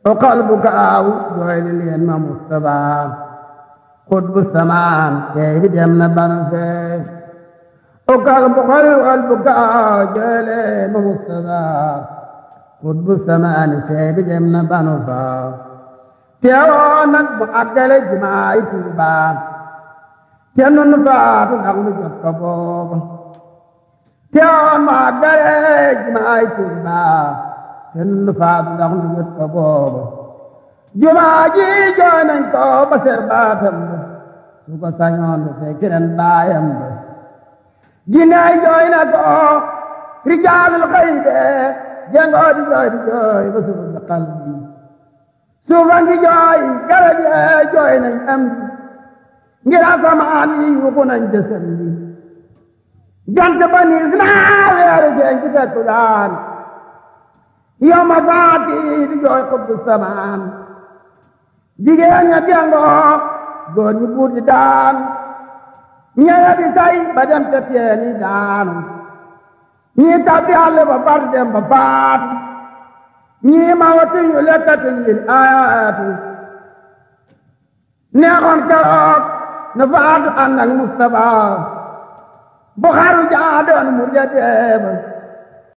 وقلبك أو جويل لين مصطفى قطب السمان سيد يمن بنفسه وقلبك أو جويل لين مصطفى قطب السمان سيد يمن بنفسه teewoonak bu àggale jumaay Tuuba te nun faatu ndax nu jot ko booba teewoon mu àggale jumaay Tuuba te nun faatu ndax nu jot ko booba jumaa ji jooy nañ ko ba ser baatam ba su ko sañoon du fekk ren baayam ba jinnaay jooy na ko rijaalul xaybe jengoo di jooy ba suuf si qalbi suufan gi jooy garab yee jooy nañ am di ngir asamaan yi yuuxu nañ jësam di jant ba niis naa weeru feeñ ci takkusaan yow ma faati di jooy xutbu samaan jigéen ña dengoo góor ñi buur di daan ñeya di say ba dem ca teeni daanu ñii tabbi àll ba bar dem ba faatu ñii ma watuñ yu lekkatuñ lil ayaatu neexoon keroog na faatu ànd ak Mustafa bu xaru jaadoon mu ja deeba